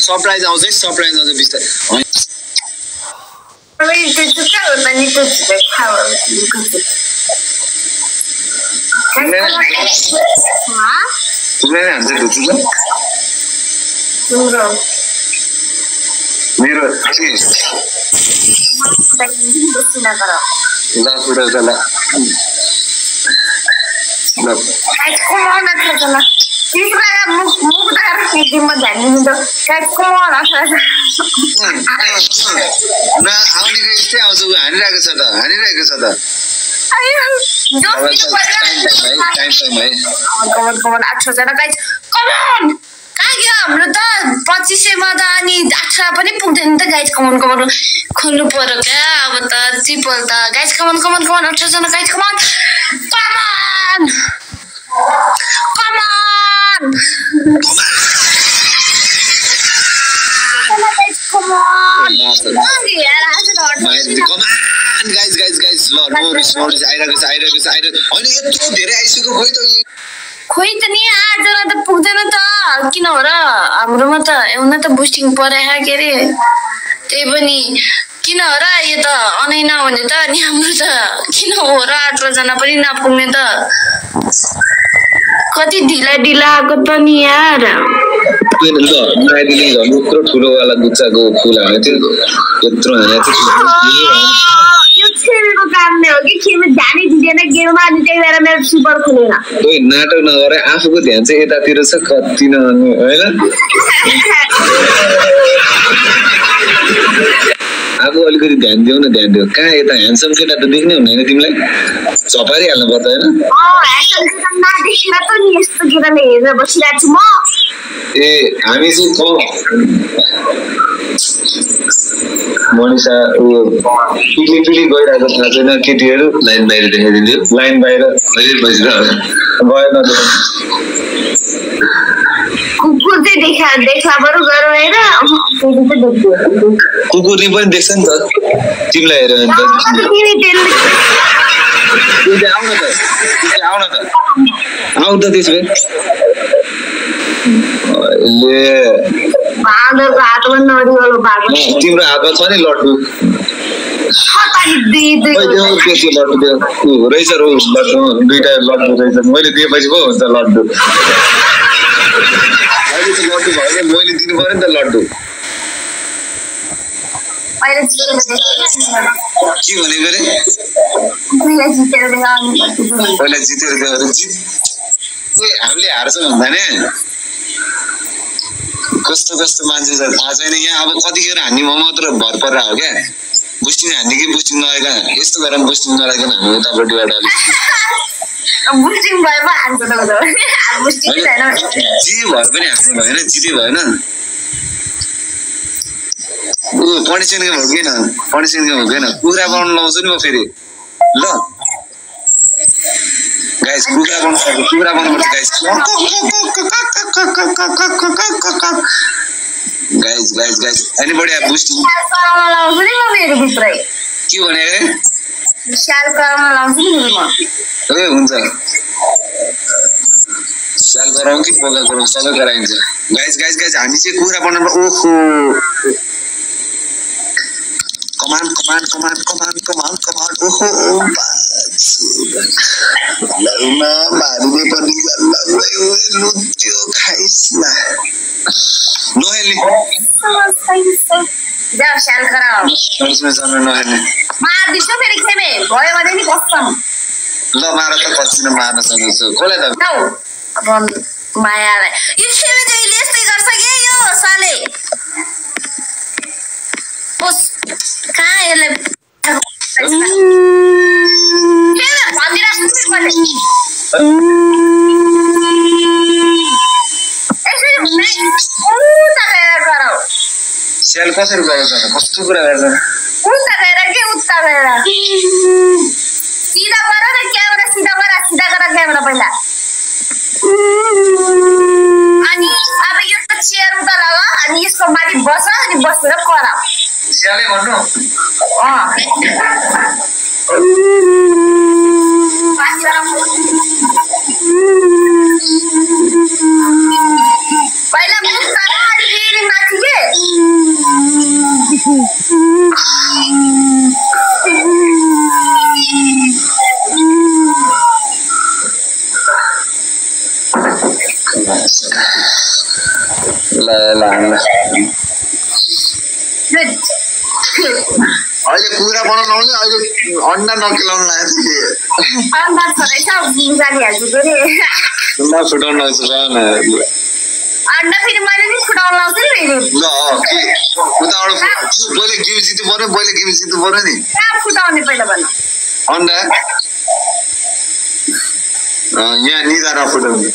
Surprise आउँछ है surprise आउँछ बिस्तारै मेरो हाम्रो त 2500 मा त अनि 18 पनि पुग्दैन त गाइज कमन खोल्नु पर्यो क्या अब त ट्रिपल त गाइज कमन 18 जना गाइज कमन खोइ त नि 8 जना त पुग्दैन त किन हो र हाम्रोमा त एउटा त बुस्टिङ पराए के रे त्यही पनि किन हो र यो त अनैना भने त नि हाम्रो त किन हो र 18 जना पनि नपुग्ने त कति ढिला आको त नि यार ठुलो वाला गुच्चाको फुल हाने थियो यत्रो हाने थियो यो खेलको कामले हो कि खेलमा ध्यानै दिँदैन गेममा अनि त्यही भएर मेरो सुपर खुलेन ओइ नाटक नगरे आफूको ध्यान चाहिँ यतातिर छ कति नहुनु हैन आफू अलिकति ध्यान दिउ कहाँ यता ह्यान्डसम केटा त देख्नै हुँदैन तिमीलाई चपारी हाल्नु पर्छ हैन ह्यान्डसम केटा नदेखेर त नि यस्तो केटाले हेरेर बसिरहेको छु म ए हामी चाहिँ मनिषा पिली गइरहेको थाहा छैन केटीहरू लाइन बाहिर देखाइदिन्थ्यो लाइन बाहिर गएन कुकुर चाहिँ देखा बरु गरौँ हैन कुकुरले पनि देख्छ नि त तिमीलाई हेर भने त आउ त त्यसो भए तिम्रो हातमा छ नि लड्डु रहेछ लड्डु दुईटा लड्डु रहेछ मैले दिएपछि पो हुन्छ लड्डु अहिले चाहिँ लड्डु भयो मैले दिनु पर्यो नि त लड्डु के भनेको रे पहिला जितेर हामीले हार्छौँ भन्दा नि कस्तो मान्छे छ थाहा छैन यहाँ अब कतिखेर हान्ने मात्र भर परेर हो क्या बुस्टिङ हान्ने कि बुस्टिङ नआएका यस्तो गरेर बुस्टिङ नआइकन हामी उतापट्टिबाट अलिक बुस्टिङ भए पो हान्छ त बुस्टिङ छैन जे भए पनि हान्नु भएन जिते भएन पनिसमेन्ट हो कि कुखुरा बनाउनु लाउँछु नि म फेरि ल गाइस कुखुरा बनाउनुपर्छ गाइस अनि बढिया बुस्टिङ लाउँछु नि म मेरो भित्रै के भने रे स्याल कराउन लाउँछु नि म ए हुन्छ स्याल गराउँ कि पोका गराउँ सबै गराइन्छ गाइस हामी चाहिँ कुखुरा बनाउनु ओहो कमान ओहो लौना मारिने पनि लुच्यो खाइसला नहेल्ने जाऊ स्याल कराऊ यसमा जान नहेल्ने मार्दिछु फेरि खेमे भयो भने नि कसम ल मार त कच्चिन मार्न सक्छु कसलाई त अब मायालाई यो खेमे चाहिँ यस्तै गर्छ के यो साले ओस कहाँ यसले स्याल कसरी गर्छ कस्तो कुरा गर्छ उता गएर सिधा गर न क्यामेरा सिधा गर क्यामेरा पहिला अनि अब यो चेयर उता लगा अनि यसको माथि बस अनि बसेर कराऊ स्यालै भन्नु पहिला मुख फेरि माथि अहिले कुरा बनाउनु आउँछ अहिले अन्डा नकेलाउनु लागेको छ फुटाउनु लाग्छ अन्डा फेरि मैले नि फुटाउनु लाउँछु नि फेरि ल के उताबाट पहिले गेम जित्नु पर्यो नि कहाँ फुटाउने पहिला भन्नु अन्डा यहाँ निधारमा फुटाउने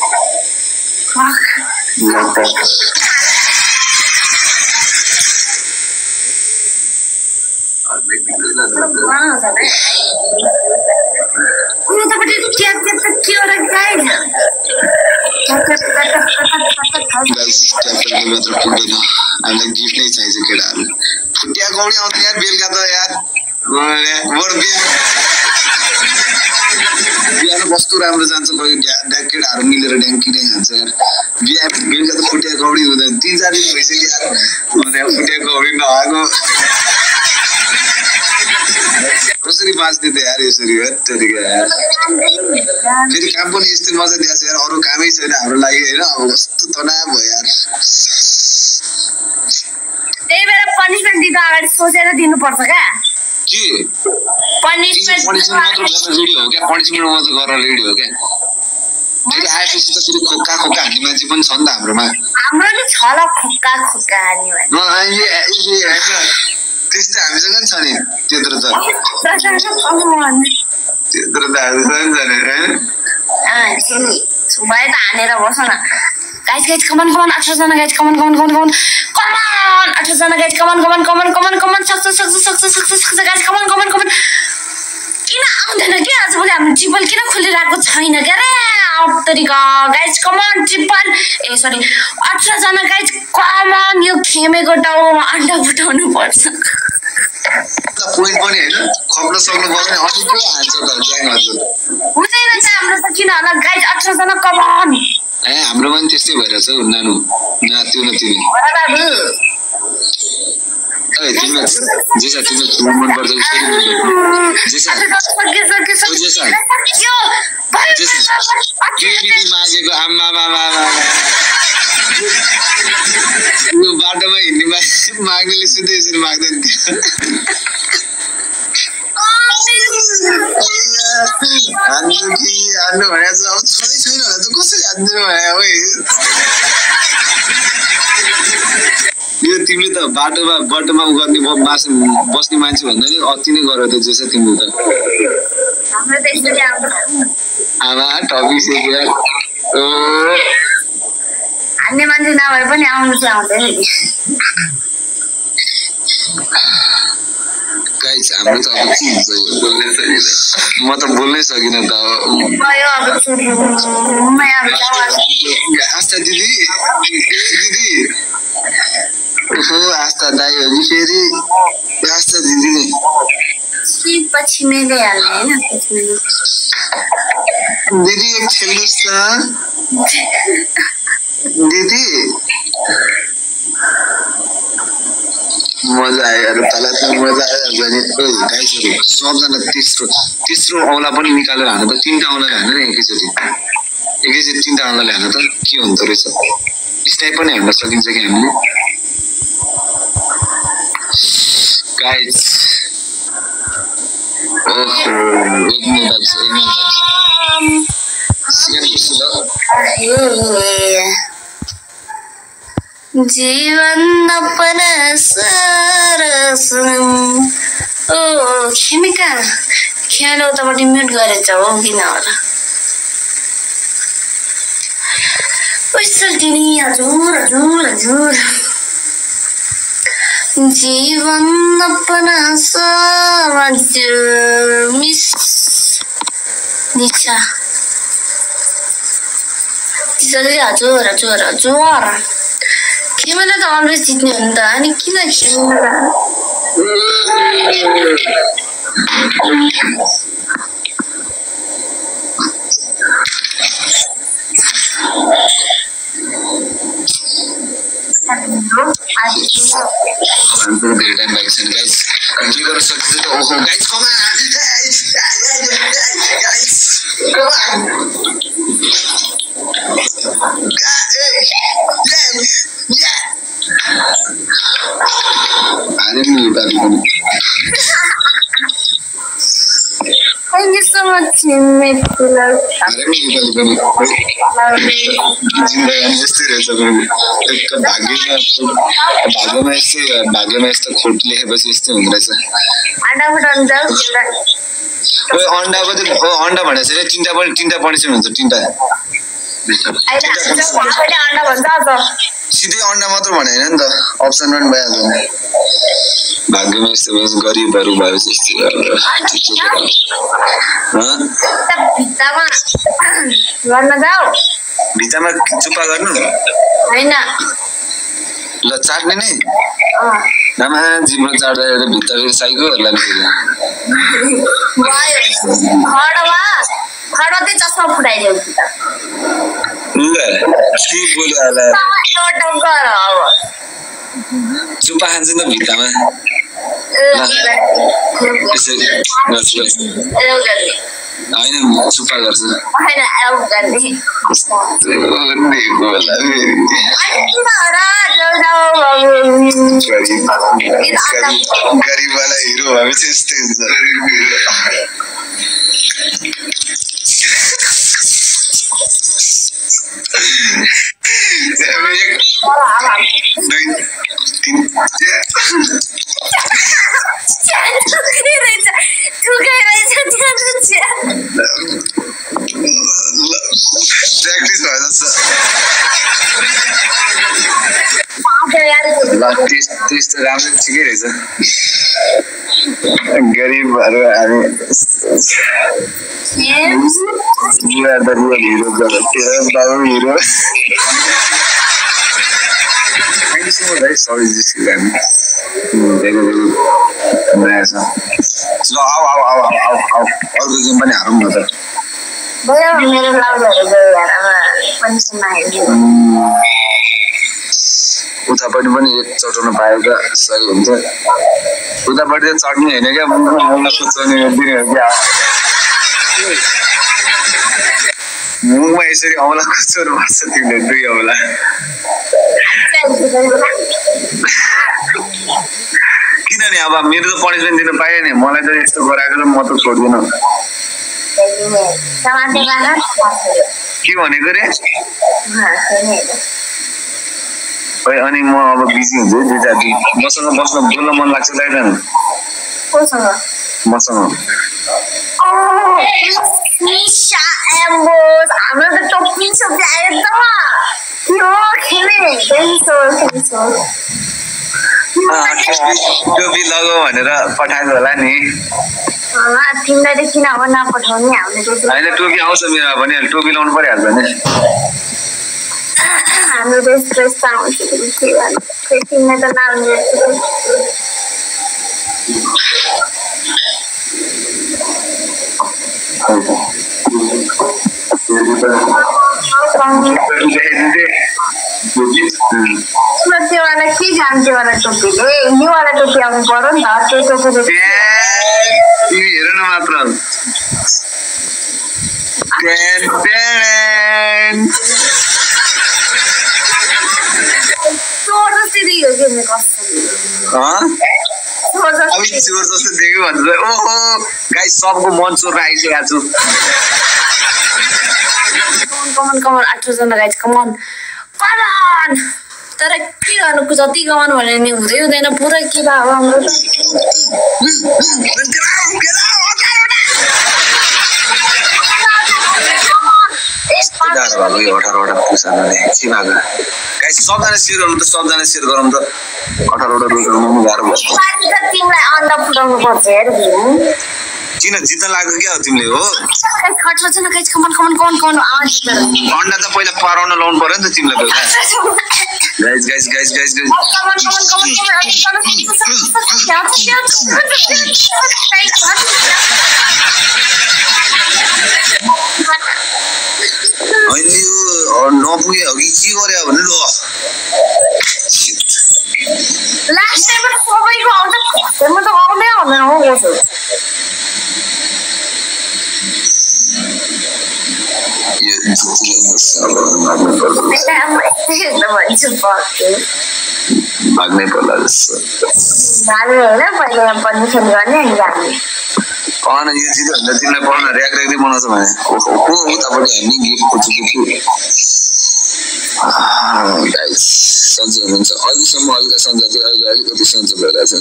मात्र पुग्दैन हामीलाई गिफ्ट नै चाहिन्छ केटाहरू फुटिया कौडी आउँछ यार बेलुका त यार बिहान कस्तो राम्रो जान्छ केटाहरू मिलेर ड्याङ्की खान्छ यार बिहा बेलुका त फुटिया कौडी हुँदैन 3-4 दिन भइसक्यो यार फुटिया कौडी नआएको कसरी बाँच्ने त यार यसरी हत्तरीका यार फेरि काम पनि यस्तै मजा दिएको छ यार अरू कामै छैन हाम्रो लागि होइन अब कस्तो तनाव भयो यार त्यही भएर पनिसमेन्ट दिँदा अगाडि सोचेर दिनुपर्छ क्या के पनिसमेन्ट मात्र गर्न रेडी हो क्या पनिसमेन्ट मात्र गर्न रेडी हो क्या फेरि आएपछि त फेरि खोक्का हान्ने मान्छे पनि छ नि त हाम्रोमा हाम्रो नि छ ल खोक्का हान्ने त्यस्तो हामीसँग नि छ नि त्यत्रो त हामीसँग नि छ नि भए त हानेर बस न गाइज कमन 18 जना गाइज कमन 18 जना गाइज कमन सक्छ गाइज कमन किन आउँदैन के आजभोलि हाम्रो ट्रिपल किन खोलिरहेको छैन क्या रे तरिका guys come on triple A sorry 18 जना गाइज कमन यो खेमेको टाउमा अन्डा फुटाउनु पर्छ पोइन्ट पनि हैन खप्न सक्नु पर्ने अनि के हान्छ त ग्याङहरु हुँदैन त हाम्रो त किन होला गाइज 18 जना कमन ए हाम्रो पनि त्यस्तै भइरहेछ हौ नानु नात्यौ न तिमी बाबु ए तिमी जेसा तिमी मन पर्छ उसरी जेसा के दिदी मागेको आम्मा यो बाटोमा हिँड्ने माग्नेले सुधै यसरी माग्दैन हान्नु भनेको छ अब छोरी छैन होला त कसरी हान्दिनु भयो यो तिमीले त बाटोमा गर्ने बस्ने मान्छे भन्दा नि अति नै गर त जेसा तिम्रो त आमा टपिसक्यो हान्ने मान्छे नभए पनि आउनु चाहिँ आउँदैन नि गाइस हाम्रो त अब के हुन्छ बोल्नै सकिन म त बोल्नै सकिन त भयो अब आस्था दिदी ओहो आस्था दाइ हो कि फेरि आस्था दिदी पछि मैले हाल्ने हैन दिदी एक खेल्नुस् न दिदी मजा आयो तँलाई त मजा आयो भने गाइसहरु सबजना तेस्रो औँला पनि निकालेर हान त 3टा औँला हान न एकैचोटि 3टा औँला हान त के हुन्छ रहेछ स्टाइल पनि हान्न सकिन्छ कि हामीले गाइस ओहो एक मिनेट जीवन अपन सरस ओ खेमिका ख्याल उतापट्टि म्युट गरेछ हो किन होला पैसल्टिनी हजुर जीवन अपन हजुर मिस निशा हजुर खेमेला त अलवेज जित्ने हो नि त अनि किन खेमेला धेरै टाइम भएको छैन गाइस के गर्न सक्छ त ओहो गाइस कम on अरे नेपाली पनि जिन्दगी यस्तै रहेछ एक भाग्यमा यस्तो खोट लेखेपछि यस्तै हुँदो रहेछ अन्डा भने चाहिँ तीनटा पनिसमेन्ट हुन्छ तीनटा सिधै अन्डा मात्र भने हैन नि त अप्सन पनि भइहाल्छ भाग्यमा यस्तो गरिबहरु भएपछि भित्तामा चुप्पा गर्नु हैन ल चाट्ने नै नामा जिम्रो चाट्दा एउटा भित्ता फेरि साइको होला नि खडा चाहिँ चस्मा फुटाइदियो ल के बोल्यो होला चुप्पा खान्छ नि भित्तामा होइन चुप्पा गर्छ गरिबवाला हिरो भएपछि यस्तै हुन्छ प्र्याक्टिस भयो जस्तो ल त्यस्तो राम्रो ठिकै रहेछ गरिबहरू हामी हिरो बाबु हिरो सरी ल आऊ अर्को गेम पनि हारौँ न त उतापट्टि पनि एक चटाउन पाए त सही हुन्छ उतापट्टि त चट्ने होइन क्या मुखमा खोज्ने दिने हो क्या मुखमा यसरी औँला खोज्नु पर्छ तिमीले दुई औँला किनभने अब मेरो त पनिसमेन्ट दिन पाएँ नि मलाई त यस्तो गराएको म त छोड्दिनँ के भनेको रे अनि म अब बिजी हुन्छु दुई चार दिन मसँग बस्न बोल्न मन लाग्छ लाग्दैन मसँग टोपी लगाऊ भनेर पठाएको होला नि तिमीलाई किन अब नपठाउने होइन टोपी आउँछ मेरो पनि टोपी लाउनु परिहाल्छ नि हाम्रो देश आउँछ तिमीलाई त लाउने त्योवाला के जान्छ त्योवाला टोपीले योवाला टोपी आउनु पर्यो नि त त्यो टोपीले हेर न मात्र चोर जस्तै देखियो कि चोर जस्तो देख्यो भन्छ ओहो गाइस सबको मन चोर्न आइसकेको छु कमन 18 जना गाइस कमन तर के गर्नु जति कमान भने नि हुँदै हुँदैन पुरा के भयो हाम्रो सबजना सेयर गर्नु त सबजना सेयर गरौँ त 18वटा रोजहरू म गाह्रो भयो तिमीलाई अन्डा फुटाउनु पर्छ हेर किन जित्न लाग्यो क्या हो तिमीले हो अन्डा त पहिला पराउन लाउनु पर्यो नि त तिमीलाई पहिला गाइस होइन यो नपुगे हो कि के गरे भने ल लास्ट टाइम सबैको आउँछ म त आउँदै आउँदैन हो कसो भाग्नै पर्ला जस्तो होइन पहिला पर्मिसन गर्ने अनि जाने कन यो जित्यो भने तिमीलाई पढ्न र्याक र्याक्दै बनाउँछ भने को उतापट्टि हामी गिफ्ट खोज्छु गाइस सन्चो हुनुहुन्छ अहिलेसम्म हल्का सन्चो थियो अहिले अलिकति सन्चो भइरहेछ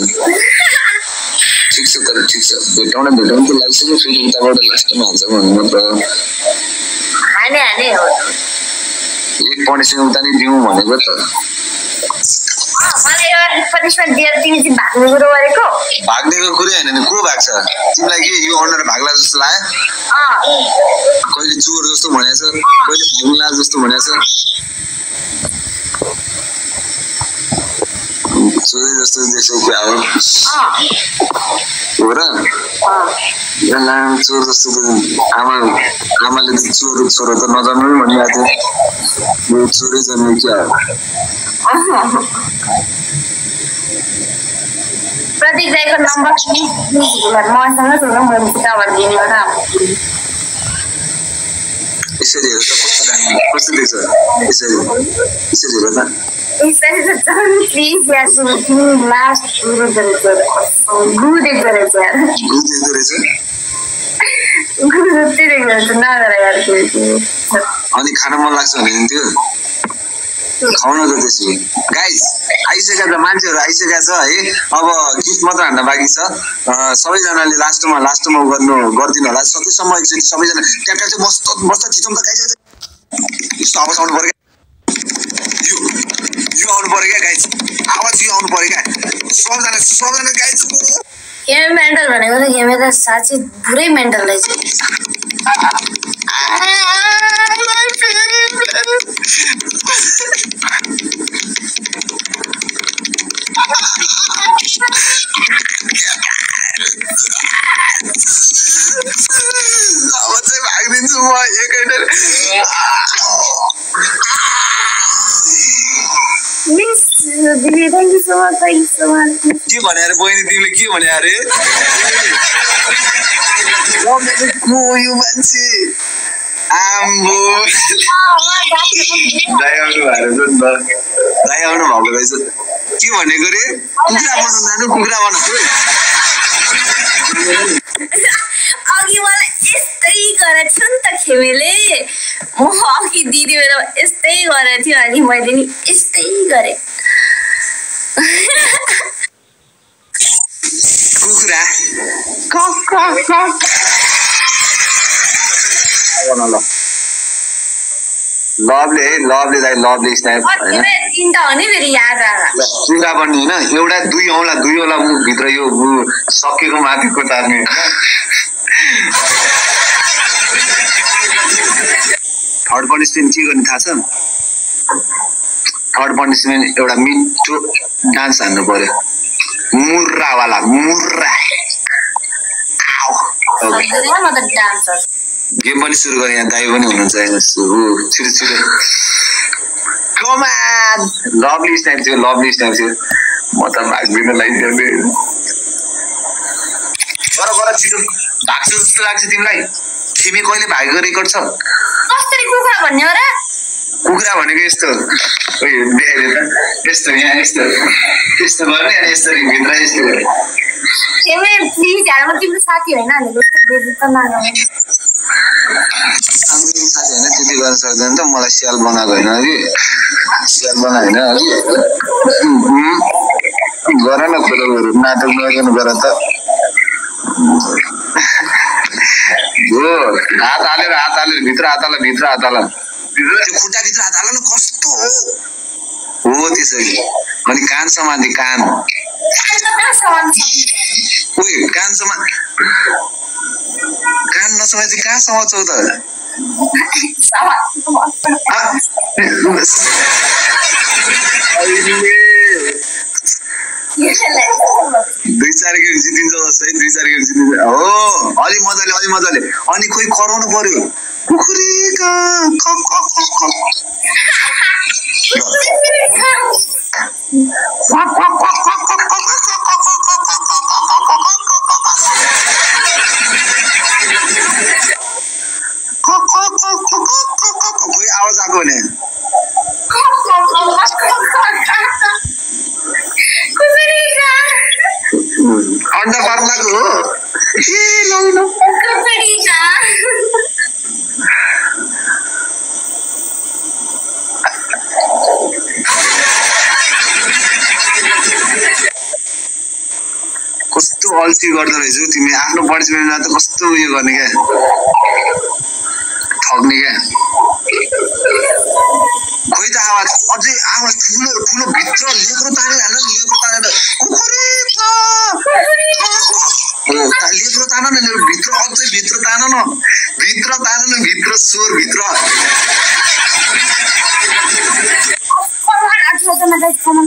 ठिक छ तर ठिक छ भेटौँ त लागिसक्यो फेरि उताबाट लास्टमा हान्छ भन्नु मात्र हाने हो एक पनिसमेन्ट उता नै दिउँ भनेको त मलाई एउटा पनिसमेन्ट दिएर तिमी चाहिँ भाग्ने कुरो गरेको भाग्नेको कुरै हैन नि को भाग्छ तिमीलाई के यो अनुहार भाग्ला जस्तो लाग्यो कहिले चोर जस्तो भनेछ कहिले भाग्ला जस्तो भनेछ चोर जस्तो देख्छौ क्या हो हो र चोर जस्तो आमाले चोर छोरो त नजन्नु भनिरहेको थियो यो चोरै जन्मे क्या प्रतीक दाइको नम्बर मसँग छ म कहाँ दिने होला यसरी हेर त कस्तो देख्छ यसरी हेर त प्लिज यार लास्ट गुरु देख्दो रहेछ अनि खान मन लाग्छ भने त्यो खाउन त त्यसो गाइस आइसकेका त मान्छेहरू आइसकेका छ है अब गिफ्ट मात्र हान्न बाँकी छ सबैजनाले लास्टमा गर्दिनु होला सकेसम्म एकचोटि सबैजना ट्याप चाहिँ मस्त थिचौँ त गाइस यस्तो आवाज आउनु पर्यो यो आउनु पर्यो क्या गाइस आवाज यो आउनु पर्यो क्या सबजना गाइस गेम मेन्टल भनेको त गेम त साँच्चै पुरै मेन्टल रहेछ अब चाहिँ भागिदिन्छु म एकैटा दिदी थ्याङ्क यू सो मच के भने अरे बहिनी तिमीले के भने अरे को यो मान्छे आम्बो दाइ आउनु भएको रहेछ के भनेको रे कुखुरा बनाउनु अघि मलाई यस्तै गरेको थियो नि त खेमेले म अघि दिदी मेरो यस्तै गरेको थियो अनि मैले नि यस्तै गरेँ कुखुरा लभली दाइ लभली स्न्याप तिनवटा हो नि फेरि याद आएर कुखुरा बन्ने होइन एउटा दुई औँला मुखभित्र यो सकेको माथिको तार्ने थर्ड पनिसमेन्ट के गर्ने थाहा छ थर्ड पनिसमेन्ट एउटा मिठो डान्स हान्नु पर्यो मुर्रावाला मुर्रा गेम पनि सुरु गरेँ यहाँ दाइ पनि हुनुहुन्छ यहाँ छिटो कमान लभली स्न्याप थियो म त भाग्दिन लागिदिने गर छिटो भाग्छ जस्तो लाग्छ तिमीलाई तिमी कहिले भागेको रेकर्ड छ कसरी कुखुरा भन्ने हो र कुखुरा भनेको यस्तो देखाइदियो त यस्तो यहाँ यस्तो गर्ने अनि यस्तो भित्र यस्तो प्लिज यार म तिम्रो साथी होइन साथी होइन त्यति गर्न सक्दैन त मलाई स्याल बनाएको होइन कि स्याल बनाएको होइन गर न कुरोहरू नाटक नगर्नु गर त हात हालेर भित्र हात हाल खुट्टाभित्र हात हाल न कस्तो हो त्यसरी अनि कान समाधि कान नसमाधि कहाँ समात्छौ त दुई चार गेम जितिन्छ जस्तो है 2-4 गेम जितिन्छ हो अलि मजाले अनि खोइ कराउनु पर्यो कुखुरीका खोइ आवाज आएको भने अन्डा फार्म लाग्यो हो ए नो अल्छी गर्दो रहेछौ तिमी आफ्नो पनिसमेन्टमा त कस्तो उयो गर्ने क्या ठग्ने क्या खोइ त आवाज अझै आवाज ठुलो ठुलो भित्र लेख्रो तानेर हान्न लेख्रो तानेर लेख्रो तान न भित्र अझै भित्र तान न भित्र स्वर भित्र Come on, Arjuna guys, come on.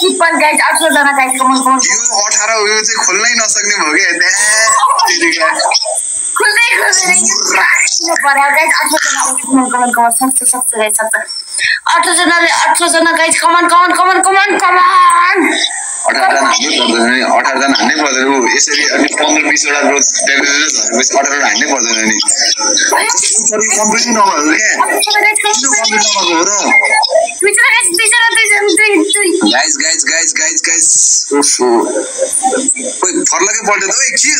People guys, Arjuna guys, come on. यो 18 उयो चाहिँ खोल्नै नसक्ने भयो के खुल्दै guys, Arjuna guys, come on. 18 जना हान्नै पर्दैन यसरी अनि 15-20 वटा रोज टेलिभिजन झरेपछि 18 वटा हान्नै पर्दैन नि कसरी कम्प्लिट नभयो के गाइस ओफो ओइ फर्लकै पल्ट्यो त ओइ के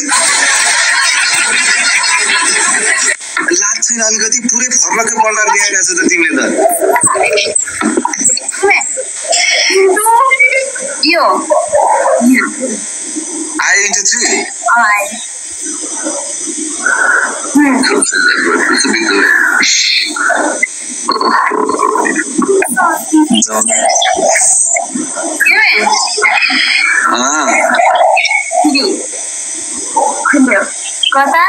लाज छैन अलिकति पुरै फर्लकै पल्टाएर देखाइरहेछ त तिमीले त Yo. I into 3. Alright. It's a big deal. Kota?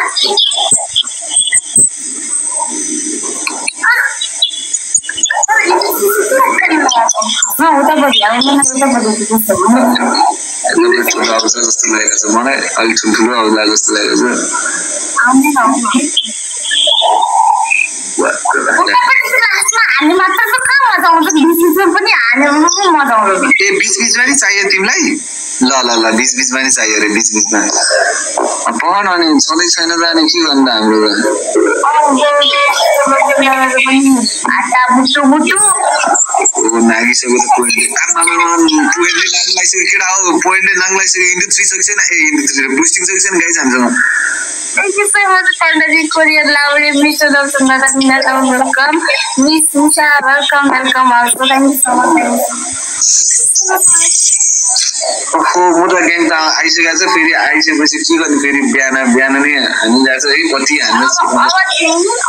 मलाई अलिक ठुल्ठुलो आउला जस्तो लागेको छ ए बीच-बीचमा नि चाहियो तिमीलाई ल बीच-बीचमा नि चाहियो रे बीच-बीचमा पहन अनि सधैँ छैन त अनि के गर्नु हाम्रो नागिसक्यो त पोइन्टले नाग्लाइसक्यो केटा हो पोइन्टले नाग्लाइसक्यो इन्टु 3 सक्दैन इन्टु 3 बुस्टिङ सक्दैन गाइस हामीसँग Thank you so much for the Korean loud Mr. Dawson welcome. Miss Nisha, welcome also. Thank you so much. म त गेम त आइसकेको छ फेरि आइसकेपछि के गर्ने फेरि बिहान नै हामीलाई चाहिँ कति हान्न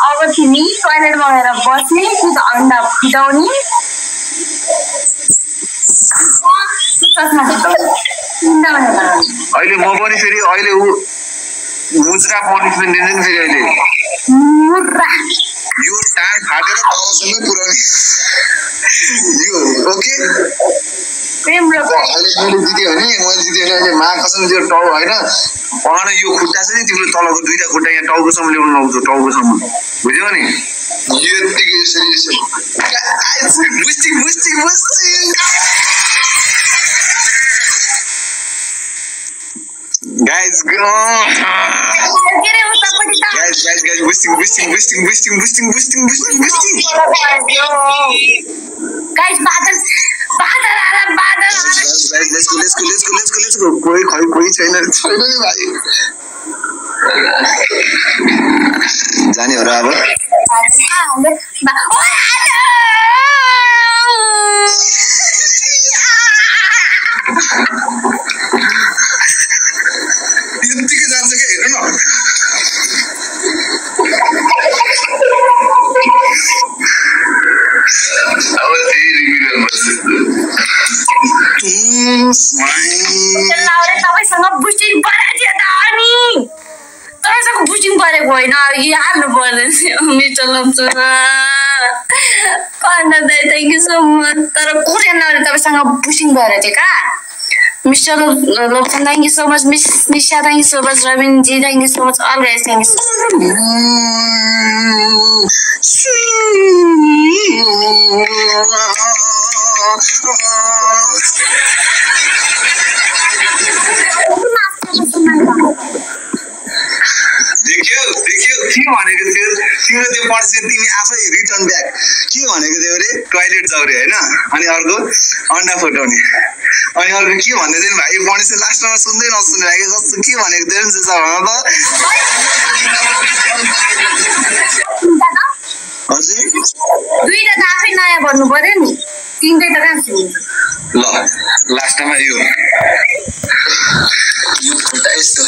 अब तिमी टोयलेटमा गएर बस्ने कि त अन्डा फिटाउने अहिले म पनि फेरि अहिले मुजरा पनिसमेन्ट दिन्छ नि फेरि अहिले यो टाङ फाटेर तलसम्मै पुर्याउने यो ओके अहिले मैले जित्यो भने अहिले मा कसम त्यो टाउ होइन पहन यो खुट्टा छ नि तिम्रो तलको दुईटा खुट्टा यहाँ टाउकोसम्म ल्याउनु लाउँछु टाउकोसम्म बुझ्यौ नि यतिकै यसरी boosting guys boosting guys badal let's go कोही छैन नि भाइ जाने हो र अब यतिकै जान्छ के हेर्नु न अब त्यही रिभिल तपाईँसँग बुस्टिङ परेको थियो त अनि तपाईँसँग बुस्टिङ परेको होइन अघि हाल्नु पर्दैन थियो mister Lamson thank you so much तर कोरियन तपाईँसँग बुस्टिङ परेको थियो का Mr. Lobson, thank you so much. Miss Nisha, thank you so much. Ravin ji, thank you so much. All guys, thank you so much. देखियो के भनेको थियो तिम्रो त्यो पर्सेन्ट तिमी आफै रिटर्न ब्याक के भनेको थियो रे टोयलेट जाऊ रे हैन अनि अर्को अन्डा फुटाउने अनि अर्को के भन्दै थियो भाइ पढ्छ लास्टमा सुन्दै नसुन्ने भाइ कस्तो के भनेको थियो नि त हजुर पर्नु पर्यो नि तिनटै त कहाँ सुन्छ ल लास्टमा यो खुट्टा यस्तो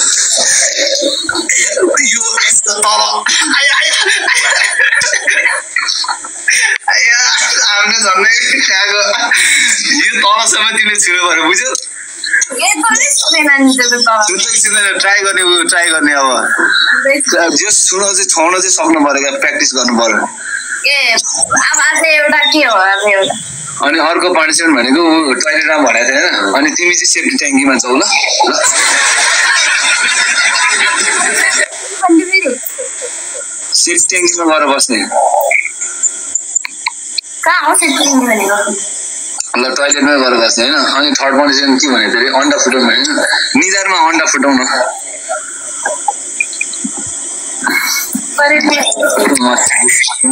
यो यस्तो तल हामीले झन्डै खाएको यो तलसम्म तिमीले छुनु पर्यो बुझ्यौ ट्राई गर्ने अब जे छुन चाहिँ छाउन चाहिँ सक्नु पर्यो क्या प्र्याक्टिस गर्नु पर्यो अनि अर्को पार्टिसिपेन्ट भनेको टोइलेटमा भनेको थियो होइन अनि तिमी चाहिँ सेफ्टी ट्याङ्कीमा जाऊ ल सेफ्टी ट्याङ्कीमा गएर बस्ने ल टोइलेटमै गएर बस्ने होइन अनि थर्ड पार्टिसिपेन्ट के भनेको थियो अरे अन्डा फुटाउनु भने निधारमा अन्डा फुटाउनु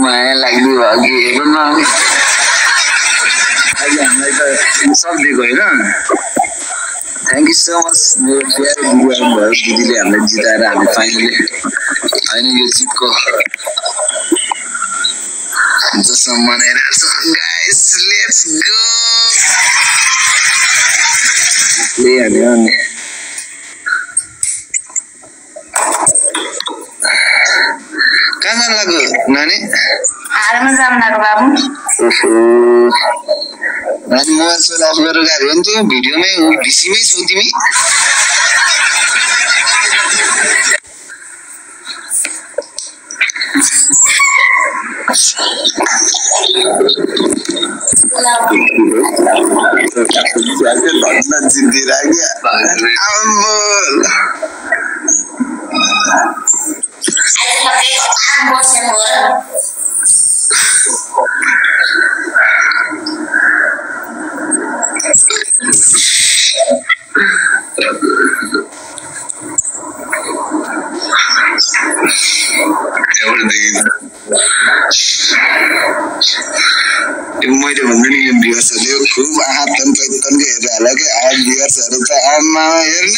माया लाग्ने भयो कि हेर्नु न अहिले हामीलाई त सक्दिएको होइन थ्याङ्क यू सो मच मेरो प्यारो दिदी आउनुभयो दिदीले हामीलाई जिताएर हामी फाइनली होइन यो जितको जसमा मनाइरहेको छ गाइस लेट्स गो ले हाल्यो नि कहाँ जानु लाग्यो नानी हालमा जानु लाग्यो बाबु नानी मोबाइल सोल अफ गरेर गएको हो नि त भिडियोमै भिसीमै छौ तिमी मैले भन्नु नि यो भ्युअर्सहरूले खुब हात तन्को हेरेर होला क्या भ्युअर्सहरू त आमा हेर्न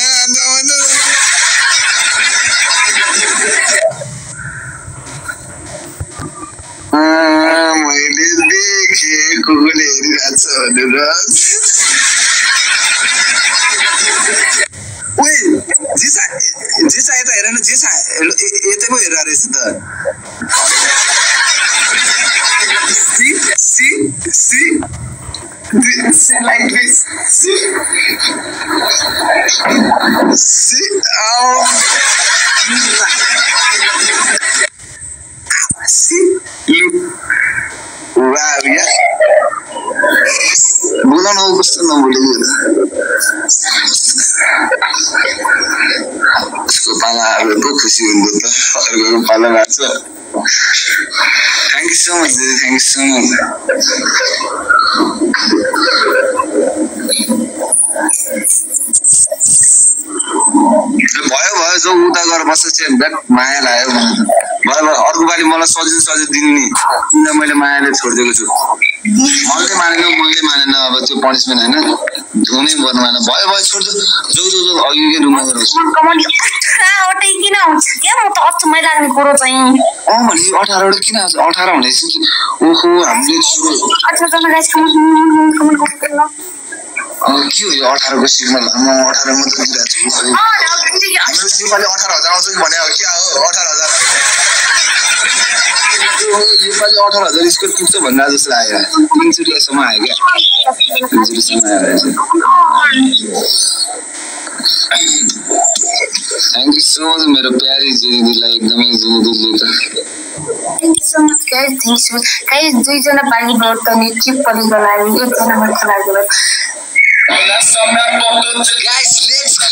मैले देखेँ कुकुरले हेरिरहेको छ भनेर ओइ जिसा यता हेर न जिसा यतै पो हेरेर रहेछ त See, like this. See, see, look. Wow, yeah. बोला ना वो कुछ तो ना बोलेगी ना. उसको पाला अगर बहुत खुशी होती है तो अगर कोई पाला बात है. Thank you so much, Didi. Thank you so much. भयो जो उता गएर बस्छ चाहिँ ब्याक माया लाग्यो भयो अर्को पालि मलाई सजिलो दिनु नि किन मैले मायाले छोडिदिएको छु मैले मानेन अब त्यो पनिसमेन्ट होइन हुनै पर्नु भएन भयो छोड्छु जो अघिकै रुममा गएर किन हुन्छ क्या म त अचम्मै लाग्ने कुरो चाहिँ भने 18 किन आउँछ 18 भनेपछि ओहो हामीले के हो यो 18 को सिग्नल म 18 मात्र दिइरहेको छु हाम्रो सिग्नलले 18,000 आउँछ कि भने हो के हो 18,000 यो पालि 18,000 स्कोर पुग्छ भन्दा जस्तो लाग्यो 3 सम्म आयो क्या 3 सम्म आयो थ्याङ्क यू सो मच मेरो प्यारी जिनीलाई एकदमै जिनीले त Thank you so much, guys. Thank you so much. Guys, दुईजना पानी भोट गर्ने ट्रिपलीको लागि एकजना मात्र लाग्यो Guys, let's go.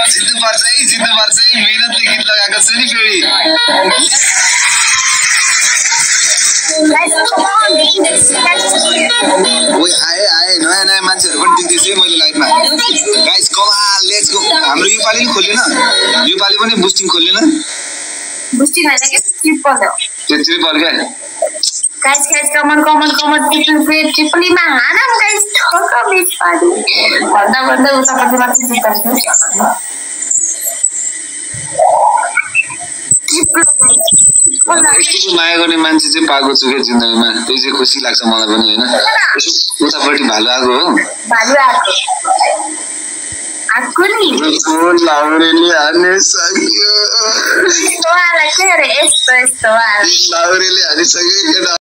जित्नु पर्छ है मेहनतले गीत लगाएको छु नि फेरि ओइ आए नयाँ मान्छेहरू पनि देख्दैछु है मैले लाइभमा गाइस कमाल लेट्स गो हाम्रो योपालि पनि खोलेन योपालि पनि बुस्टिङ खोलेन बुस्टिङ हैन के ट्रिपल हो त्यो ट्रिपल क्या गाइस कमन ट्रिपलीमा हाना गाइस ठोक मिस पार्टी भन्दा उतापट्टि मात्र जित्छ ट्रिपल यस्तो माया गर्ने मान्छे चाहिँ पाएको छु क्या जिन्दगीमा, त्यो चाहिँ खुसी लाग्छ मलाई पनि होइन। उतापट्टि भालु आएको हो, लाउरेले हानिसक्यो, लाउरेले हानिसक्यो केटा।